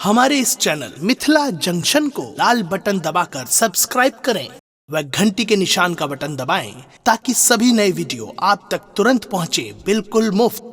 हमारे इस channel Mithila junction को लाल बटन दबाकर सब्सक्राइब करें व घंटी के निशान का बटन दबाएं ताकि सभी नए वीडियो आप तक तुरंत पहुंचे बिल्कुल मुफ्त।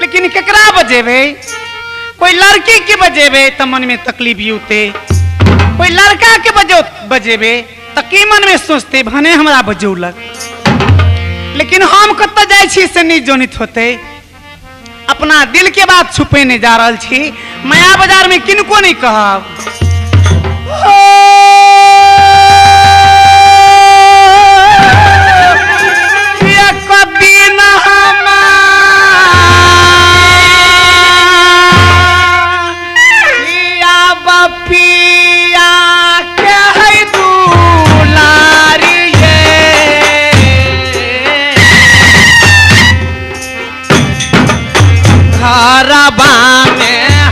लेकिन केकरा बजेबे? कोई लड़की के बजेबे त मन में तकलीफ औते, कोई लड़का के बजेबे त की मन में सोचते भने हमरा बजौलक, लेकिन हम कतऽ जाइ छी से नहीं जोनित होते। अपना दिल के बात छुपेने जा रहल छी। माया बाजार में किनको नहीं कहब।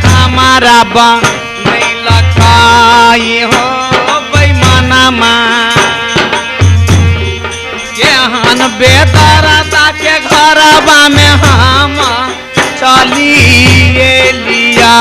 हमारा बा नहीं लखाई हो बेईमानमा केहन बेदरदा के घरबा में हम चलिए लिया।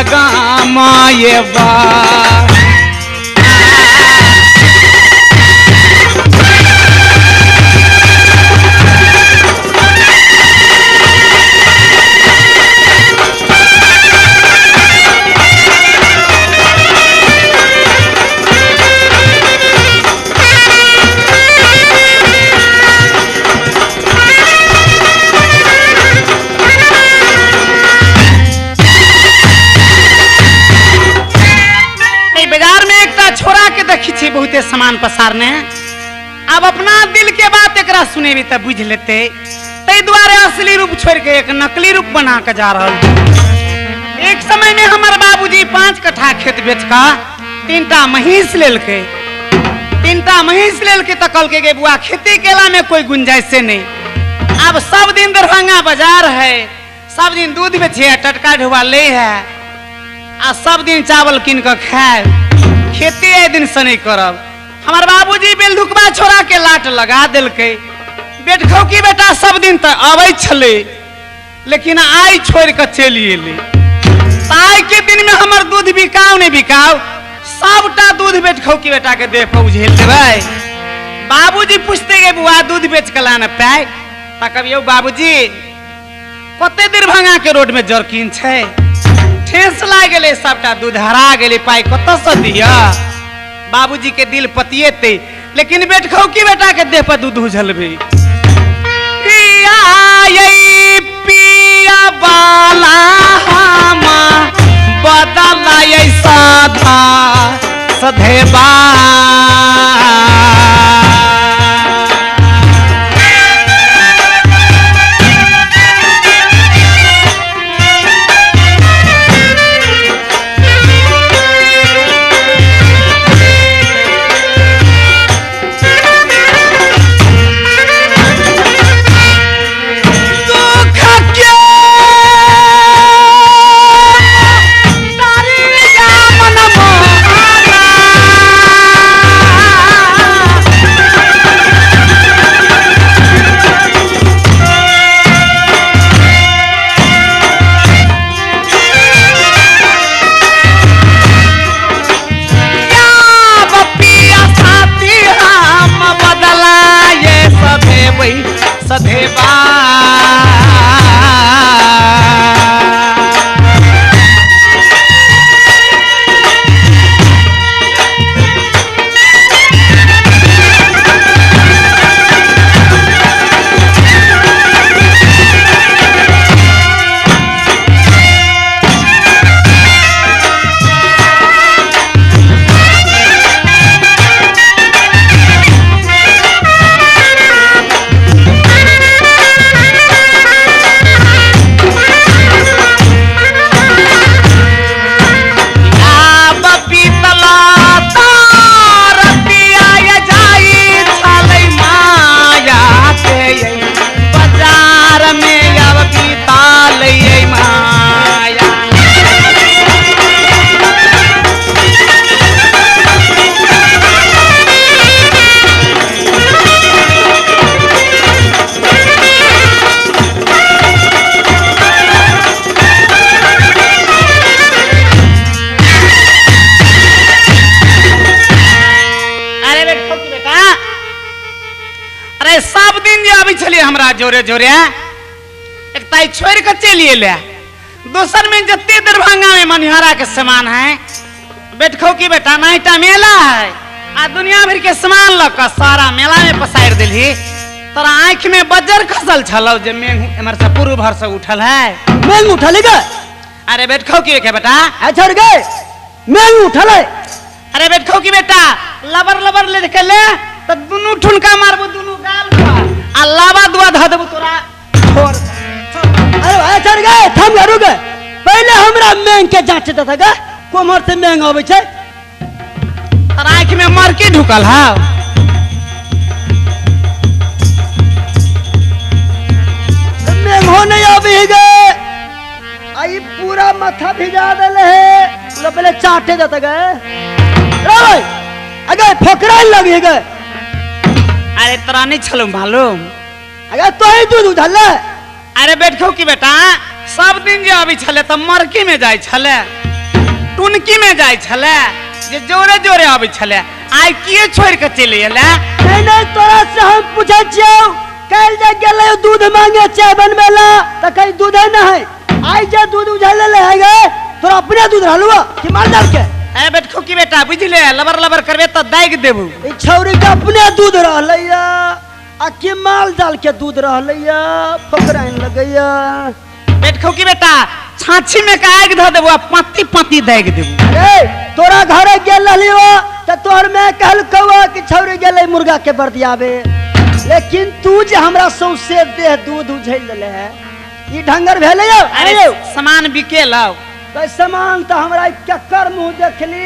गाम ये बा। बहुते सामान पसारने अब अपना दिल के बात एकरा सुनेबी त बुझ लेते, तै दुआरे असली रूप छोड़ के एक नकली रूप बना के जा रहल। एक समय में हमर बाबूजी 5 कट्ठा खेत बेच का 3टा महींस लेलके, 3टा महींस लेलके त कहलके गे बुआ खेती केला में कोई गुंजाइशे नहीं, अब सब दिन दरभंगा बाजार है, सब दिन दूध बेचे टटका ढुआ ले है आ सब दिन चावल कीन के खाए, खेती ए दिन से नहीं करब। हमार बाबूजी बेलधुकबा छोड़ा के लाट लगा देलकै। बेटखौकी बेटा सब दिन तक आबै छलै लेकिन आइ छोड़ के चलि एलै। आइ के दिन में हमर दूध बिकाउ नहीं बिकाउ, सबटा दूध बेटखौकी बेटा के देह पर उझेल देबै। बाबूजी पूछते गे बुआ दूध बेच के लान पाइ, त कहियौ बाबूजी कते दरभंगा के रोड में जर्किन छै, ठेस लाग गेलै, सबटा दूध हरा गेलै, पाइ कतऽसँ दिअ। बाबूजी के दिल पतिएते लेकिन बेटखौकी बेटा के देह पर दूध उझलबे। पिया ये पिया बाला हमा बदला ये साधा सधेबा। हमरा जोरे जोरे एक ताई छोड़ के चलि एलै। दोसर में जते दरभंगा में मनिहारा के सामान है, बेटखौकी बेटा नाइटा मेला है आ दुनिया भर के सामान लऽ कऽ सारा मेला में पसारि देलही। तोरा आँखि में बज्जर खसल छलौ जे मेघ एमहर से पूर्व भर से उठल है। मेघ उठल गे? अरे बेटखौकी के बेटा छोड़ गे, मेघ उठल है। अरे बेटखौकी बेटा लबर लबर ले के ले त दुनू ठुनका मारबो दुनू गाल पर आ लावा दुआ ध देबो तोरा छोड़। अरे भाई चढ़ गए, थम गए, रुक गए। पहले हमरा मेंग के जांच देता गे, कोमर से मेंग आबै छै। तोरा आँखि में मरकी ढुकल हौ। मेंग हो नहीं आबी गे, आई पूरा माथा भिजा देले है, पूरा पहले चाटे देता गे। रे भाई अगर फकरा लगी गे। अरे तोरा नहीं छलौ मालूम? अगर तो ही दूध उझल। अरे बैठो की बेटा सब दिन जे आबै छले त मरकी में जाय छले। टुनकी में जाय छले जे जोरे जोरे आबै छले, आइ किए छोड़ के चलि एले? नहीं नहीं, तोरा से हम पूछै छियौ, काल्हि जे गेलै दूध मांगे चाय बनबै ला त कहीं दूध है नहीं, आइ जे दूध उझल ले है गे, तोरा अपने दूध रहलुआ कि माल जाल के? ए बेटखो की बेटा बुझले, लबर लबर करबे त दागि देबू। ई छौरी के अपने दूध रहलैया आ कि माल जाल के दूध रहलैया, फकराइन लगैया। बेटखो की बेटा छाछी में का आगि धऽ देबू आ पत्ती पत्ती दागि देबू। अरे तोरा घरे गेल रहलियो त तोहर में कहलकौ कि छौरी गेलै मुर्गा के बरदियाबे, लेकिन तू जे हमरा सौंसे देह दूध उझैल देले है, ई ढंगर भेलै यौ? अरे सामान बिकेलौ त सामान त हमरा केकर मुंह देखली,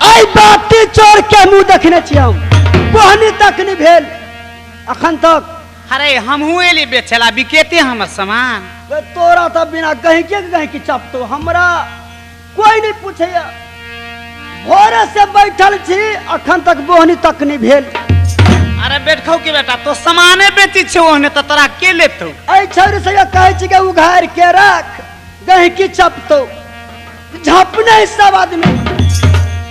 आई बाटी चोर के मुंह देखने छी हम, बोहनी तक नहीं भेल अखन तक। अरे हमहू एली बेचला, बिकेते हमर सामान। तोरा त बिना गहिके गहिकी चपतो, हमरा कोई नहीं पूछैया। भोरे से बैठल छी अखन तक बोहनी तक नहीं भेल। अरे बैठखौ के बेटा, तो सामाने बेची छौ ओहने त तोरा के लेतौ? ऐ छौरी से कहै छी के उघार के राख, गहिकी चपतो, झपने सब आदमी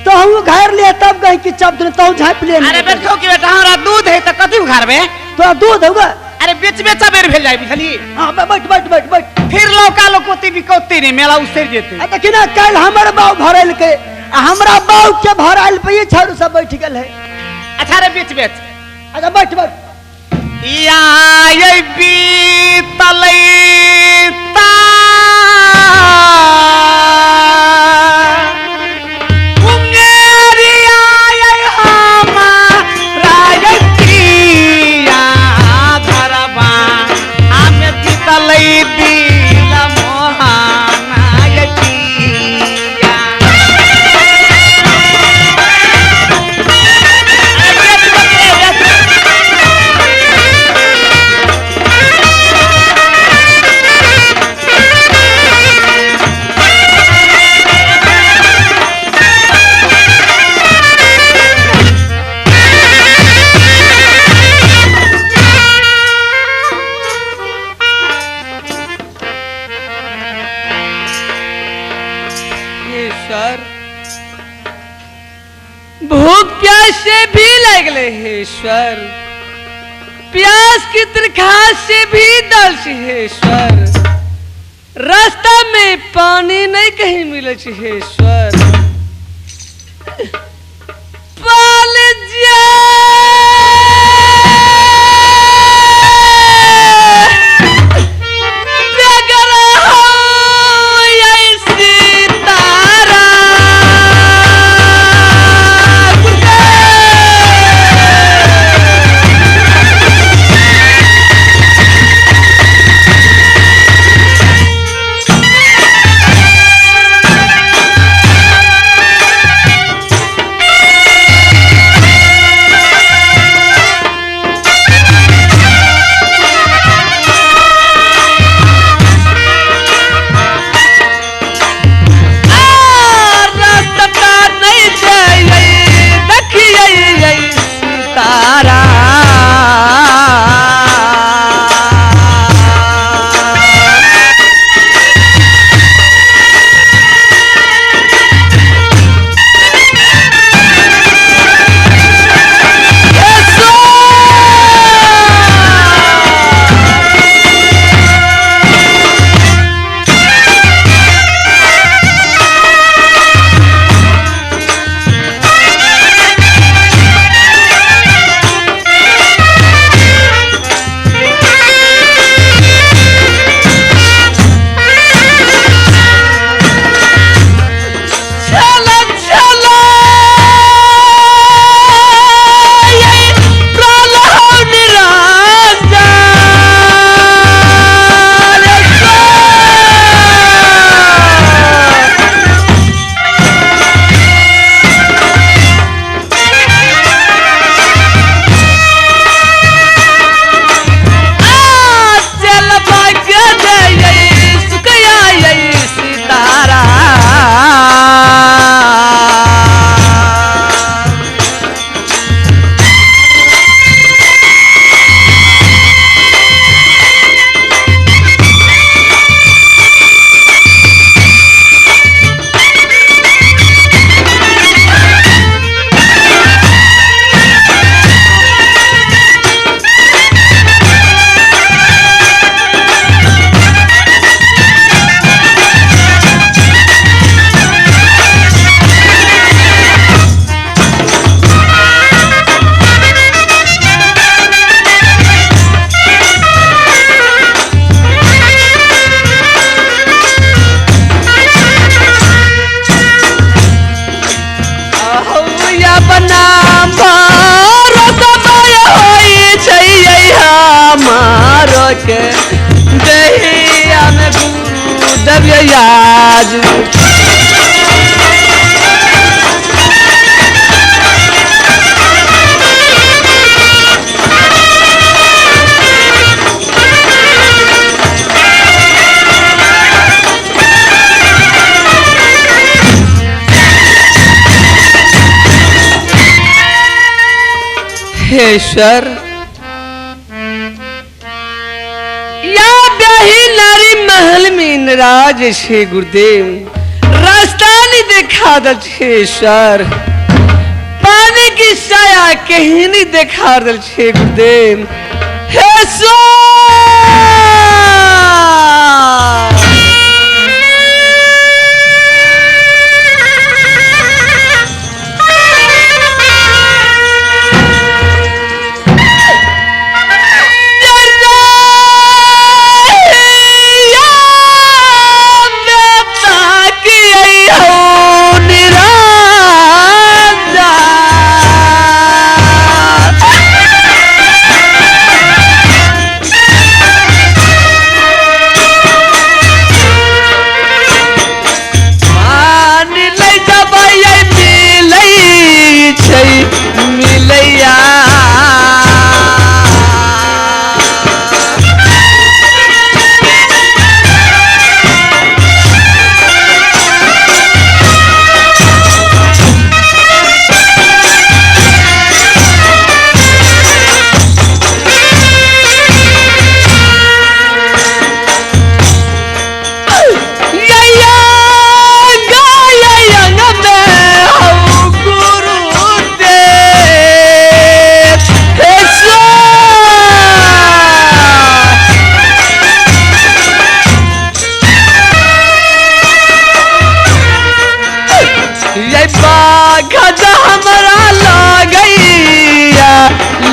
तो हम उघार लिए तब गहिकी चपतो, तो झाप लिए। अरे बैठखौ के बेटा, हमरा दूध है त कथी उघारबे? तोरा दूध होगा? अरे बेच बेचा बेर भेल जाय बुझली। हां बैठ बैठ बैठ बैठ, फिर लौका लोकोती बिकौती रे मेला उसर जेते। आ देखि ना काल हमर बाऊ भरल के आ हमरा बाऊ के भराइल पे छौरी सब बैठ गेल है। अच्छा रे बेच बेच। अच्छा बैठ बैठ। या ये बीतलै ता उमेरिया ये हमारा यतिया घरबा आमे बीतलै दिल मोहाना यतिया। भूख प्यास से भी लगले हे ईश्वर, प्यास की दरखास्त से भी दल से हे ईश्वर, रास्ता में पानी नहीं कहीं मिले हे ईश्वर। पाल जा आज। हे ईश्वर, या ब्याही नारी महल में नाराज छे गुरुदेव, रास्ता नहीं देखा दल छे ईश्वर, पानी की साया कहीं नहीं देखा दल छे गुरुदेव। हे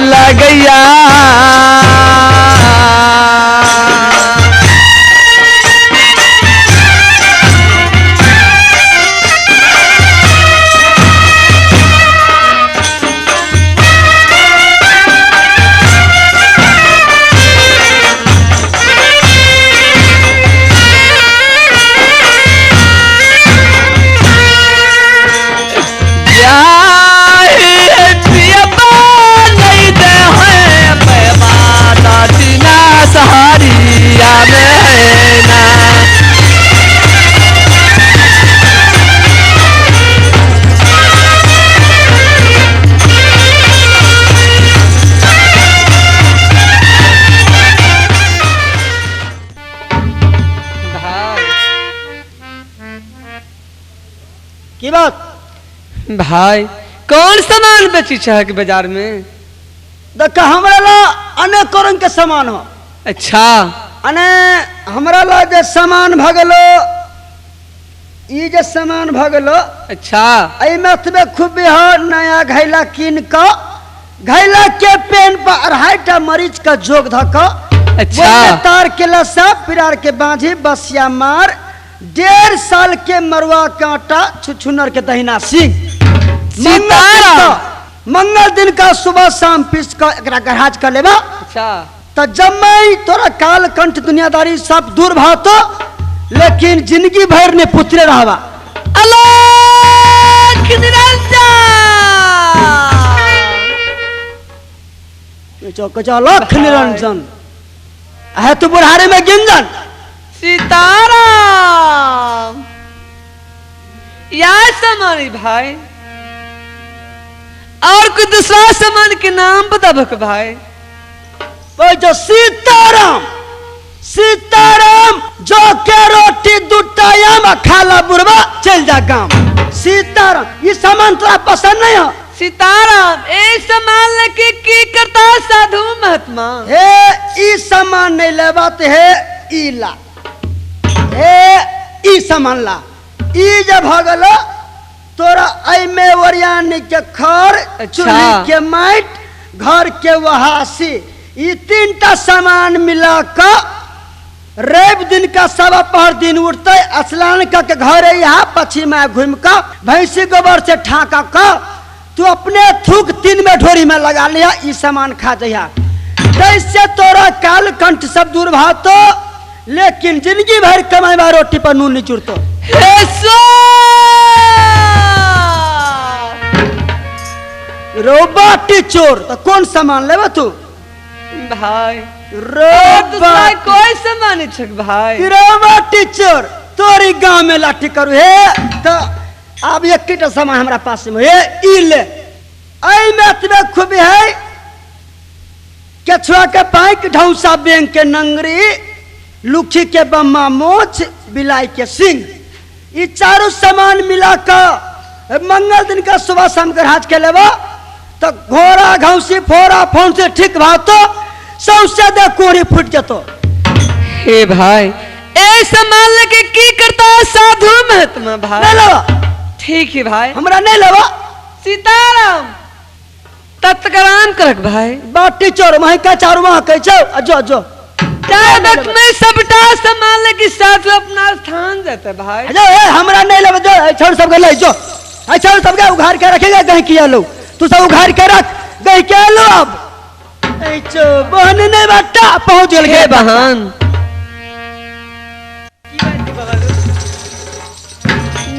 लगैया की बात भाई, कौन सामान बेची चाहे के बाजार में? देखा हमरा ला अनेक रंग के सामान हो। अच्छा, अने हमरा ला जे सामान भगलो, ई जे सामान भगलो, अच्छा, एमे एतबे खूबी हो, नया घैला कीन क घैला के पेन पर 2.5 मरीच का जोग धक, अच्छा, तार के लसा पिरार के बांझी बसिया मार 1.5 साल के मरुआ कांटा छुछुनर के दहिना सिंह सितारा मंगल दिन का सुबह शाम पीस का एकरा गढ़ाज कर लेबा। अच्छा, तो जम्मई तोरा काल कंठ दुनियादारी सब दूर भातो, लेकिन जिंदगी भर ने पुत्रे रहबा। अलोक निरंजन अलख निरंजन है तू बुढ़ारे में गिंजन सीताराम। यार सामानी भाई, और कोई दूसरा सामान के नाम बता बक भाई। वो जो सीताराम सीताराम जो के रोटी दुटायाम खाला बुढ़वा चल जा गाँव। सीताराम ये सामान तोरा पसंद नहीं हो? सीताराम ए सामान लेके की करता साधु महात्मा? हे ई सामान नहीं लेबा तो हे ई ला, हे ई सामान ला। ई जब भगल तोरा एमे ओरियानी के खर, चूल्ही के माइट, घर के वहासी, ई 3टा सामान मिला क रवि दिन का सवा पहर दिन उठते स्नान कर के घर यहाँ पश्चिमा घूम क भैंसी गोबर से ठाका क तू अपने थूक 3 में ढोरी में लगा लिया, ई सामान खा जइहा। जैसे तोरा काल कंठ सब दूर भातो, लेकिन जिंदगी भर कमाए बा रोटी पर नून नहीं चुरतो। रो बाटी चोर तो कौन सामान लेबा तू भाई? रो कोई सामान नहीं छक भाई। रो बाटी चोर तोरी गांव में लाठी करू हे तो अब एक सामान हमरा पास में हे ई ले। ऐ में एतबे खूबी है केछुआ के पाइक ढौसा बैंक के नंगरी लुखी के बम्मा मोछ बिलाई के सिंह ये चारों सामान मिला कर मंगल दिन का सुबह शाम कर हाथ के लेबा तो घोड़ा घौसी फोड़ा फोन से ठीक भाव तो सौसे दे कोरी फूट जतो। हे भाई ए सामान लेके की करता साधु महात्मा भाई? नहीं लेबा। ठीक है भाई हमरा नहीं लेबा। सीताराम तत्कराम करक भाई। बाटी चोर वहीं का चारू वहां कह छौ अजो अजो वक्त में सबटा सामान लेके साधु अपना स्थान जाता भाई। अजो ए हमरा नहीं लेबा जो छोड़ सबके ले जो छोड़ सबके उघार के रखेगा कहीं किया लो तू सब उघार के रख गई के लो अब ऐचो बहन नहीं बाटा पहुंच गेल हे बहन।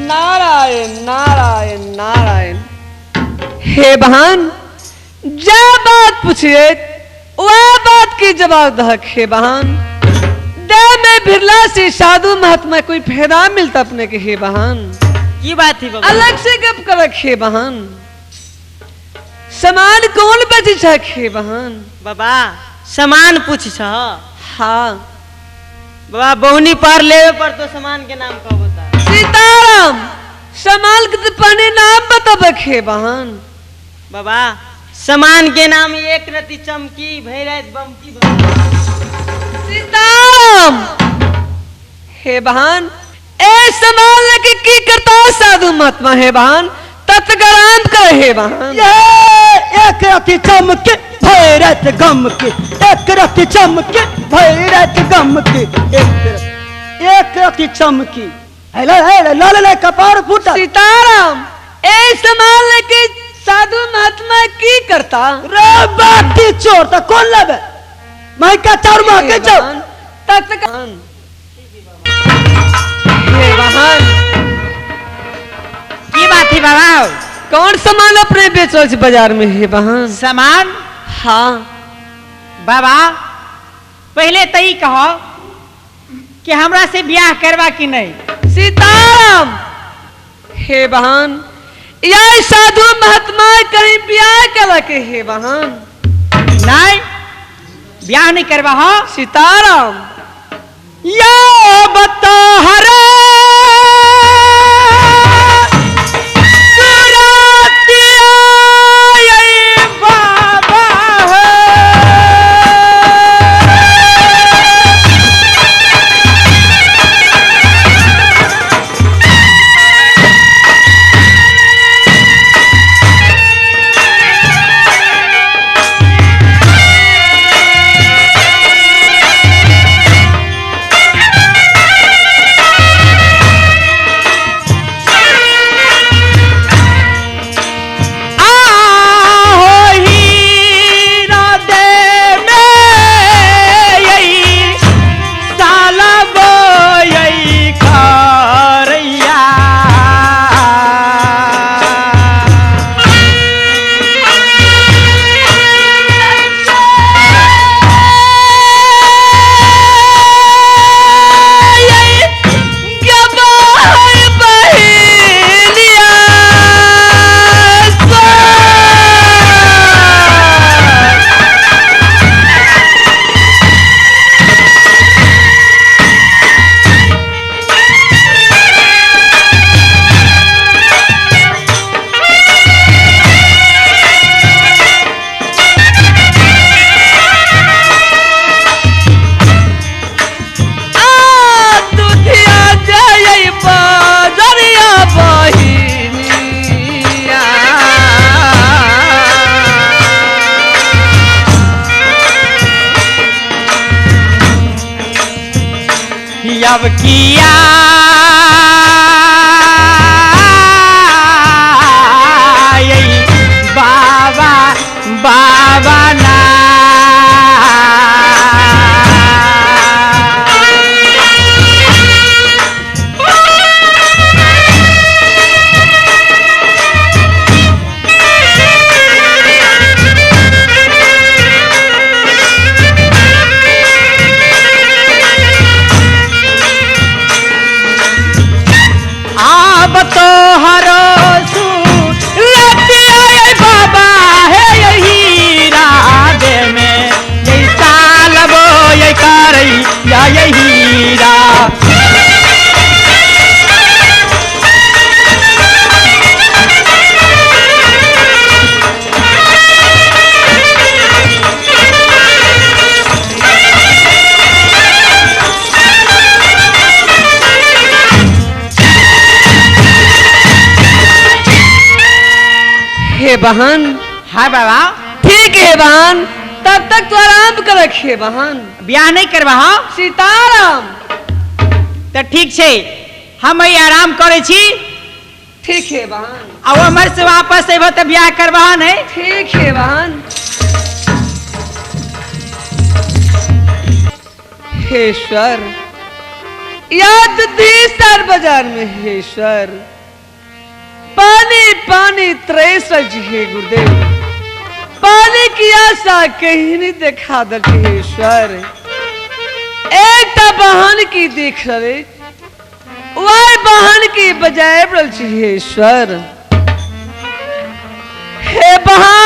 नारायण नारायण नारायण। हे बहन जा बात पूछिए वह बात की जवाब दहक। हे बहन दे में बिरला से साधु महात्मा कोई फायदा मिलता अपने के? हे बहन की बात है बाबा? अलग से गप करक। हे बहन सामान कौन बेची छक? हे बहन बाबा सामान पूछ छ? हाँ बाबा बहुनी पर लेवे पर तो सामान के नाम कहबो ता। सीताराम सामान के तो पहले नाम बताबक। हे बहन बाबा सामान के नाम एक रति चमकी भैरत बमकी। सीताराम हे बहन ए सामान लेके की करता साधु महात्मा? हे बहन तत्कराम कर। हे बहन ये एक रति चमके भैरत गम के एक रति चमके भैरत गम के एक रति चमकी हेले हेले लाल ले कपार फूटा। सीताराम ए सामान लेके साधु महात्मा की करता? रे बाटी चोर तो कौन लेबे? मैं का चार माह के चोर तत्काल। हे बहन की बात है बाबा? कौन सामान अपने बेचल छे बाजार में? हे बहन सामान? हाँ बाबा पहले तो ई कहो कि हमरा से ब्याह करवा कि नहीं? सीताराम हे बहन यह साधु महात्मा कहीं ब्याह करा के? हे बहन नहीं ब्याह नहीं करवा हो। सीताराम या बता हरे अब किया बाबा बाबा ना। तोहरो सूरतिया बाबा हे हीरा दे में ये सालबो ये करैया ये हीरा। हे बहन। हाँ बाबा ठीक है बहन, तब तक तो आराम कर रखे बहन। ब्याह नहीं करबा? हाँ सीताराम। तो ठीक छे, हम अई आराम करे छी। ठीक है बहन। आ उमर से वापस अबो तो ब्याह करबा नहीं? ठीक है बहन। हे ईश्वर, याद दी सर बाजार में हे ईश्वर, पानी पानी त्रेस हे गुरुदेव, पानी की आशा कहीं नहीं देखा दल हे ईश्वर। एक बहन की देख रहे वह बहन की बजाय रल हे ईश्वर। हे बहन,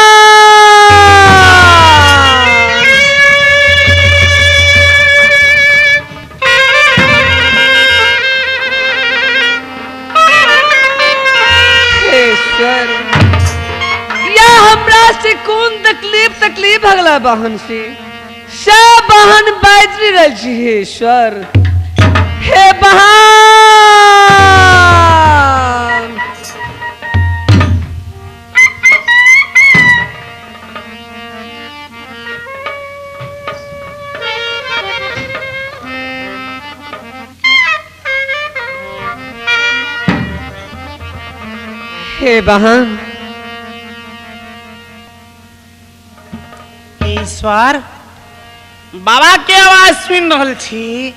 या हमरा से कौन तकलीफ तकलीफ अगला बहन से सब बहन बाजरी रही छी हे ईश्वर। हे बहन, हे बहन, ईश्वर बाबा के आवाज सुन रहल छी।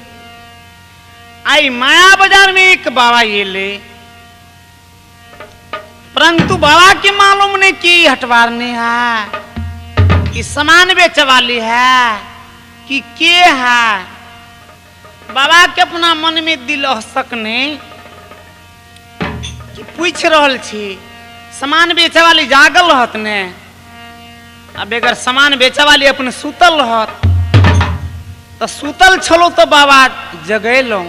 आई माया बाजार में एक बाबा ये परंतु बाबा के मालूम नहीं कि हटवार नहीं है कि सामान बेचे वाली है कि के है। बाबा के अपना मन में दिल हसक नहीं कि पूछ रहल छी सामान बेचे वाली जागल रहत ने, अब अगर सामान बेचे वाली अपने सुतल रहत तो सुतल छलो तो बाबा जगेलो,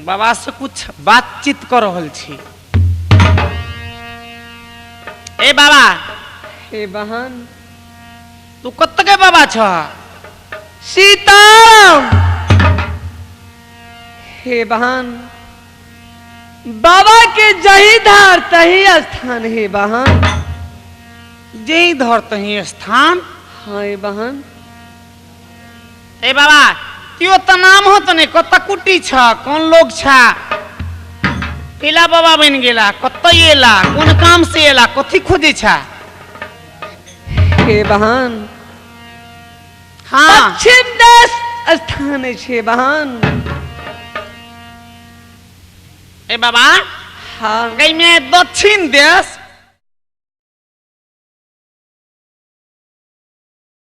बाबा से कुछ बातचीत कर रहल छी। ए बाबा। हे बहन, तू कत के बाबा छ? सीताराम। हे बहन, बाबा के जही धार तही स्थान हे बहन। जही धर तही स्थान? हाँ हे बहन। ए बाबा, क्यों तो नाम हो तो नहीं, कत कुटी छ, कौन लोग छ, केला बाबा बन गेला, कत एला, कौन काम से एला, कथी खोजे छ? हे बहन, हाँ पश्चिम देश स्थान छे बहन। ए बाबा, हाँ गई में दक्षिण देश